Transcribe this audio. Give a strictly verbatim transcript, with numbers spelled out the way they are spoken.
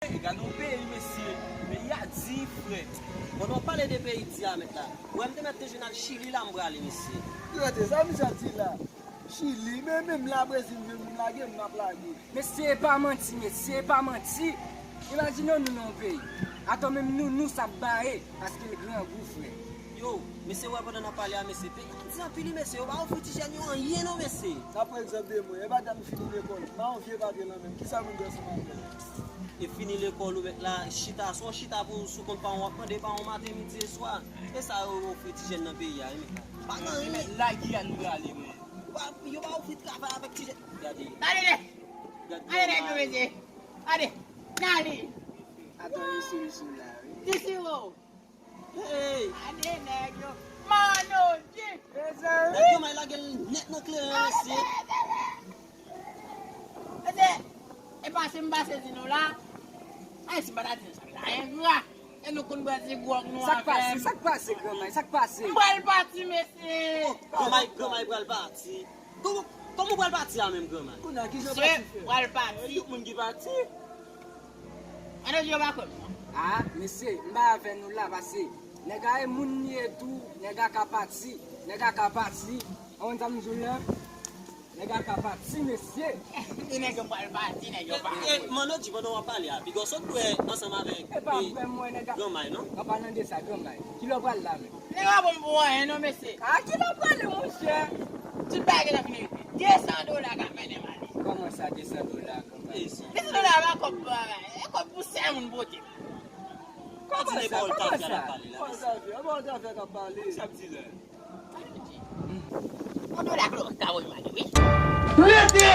Gade yon peyi, mesye. Peyi a di, frè. Pandan w pale de peyi di a, mèt la. Ou wè m te mèt te jwenn al Chili la, m prale, mesye. Gade sa misye ap di la. Chili, men menm la Brezil, menm m lage, m ap lage. Mesye, e pa manti, mesye, e pa manti. Imajine w, nou nan yon peyi. Atò menm nou, nou sa ap bare, paske l grangou, frè. Yo, mesye, wè pandan n ap pale a, mesye, peyi a di anpil, wi, mesye, yo pa ofri ti jèn yo anyen non, mesye. N ap pran egzanp de mwen, e pa dat m fini lekòl, m pa yon vye papye nan men m, kisa pou m fè ansanm avè l? E fini lekòl ou mèt la chita, swa w chita pou sou kont paran w ap mande paran w maten, midi e swa. E sa yo ofri ti jèn nan peyi a, wi, mèt la. Pa gen anyen, mèt. La ki a nou prale, mwen. Yo pa ofri travay avèk ti jèn. Gade. Gade, gade. Gade nèg yo, mesye. Gade. Gade. Atann, li sou, li sou la, wi. Ti siro. Hey! Gade nèg yo. Manodji! Nèg yo may lage l nèt nan kleren mesye. Mesye, e pase m pase di nou la. Ay, si m pa ta di nou sa, la engra. E nou konn bwè ti gwòg nou. Sa k pase? Sa k pase, granmay? Sa k pase? M pral pati, mesye. Granmay, granmay pral pati. Kòman, kòman w pral pati a menm, granmay? Kounye a, kijan w pral pati? Pral pati. Tout moun ki pati. Ann di yo pa kwè m non. A, mesye, m pa avè nou la, paske nèg a e moun li ye tou, nèg a ka pati, nèg a ka pati. Ou konn sa m di w la? Nèg a ka pati, mesye. Di nèg yo pral pati, nèg yo pa. E, e, Manno di pandan w ap pale a, piga w sot bwè ansanm avèk granmay, non? An palan de sa, granmay. Kilè w pral la menm? Nèg pa bon pou anyen non, mesye. A kilè w prale, monchè? Tout bagay gentan fini. De san dola k ap mennen m ale. Kòman sa, de san dola, granmay? De san dola pa kòb, e kòb pou sèl moun pote. Kòman sa? Kòman sa? Kòman sa? Kòman sa? Kòman sa? Kòman sa? Kòman sa? Mwen dwe laklo ta woy mande wi. Rete!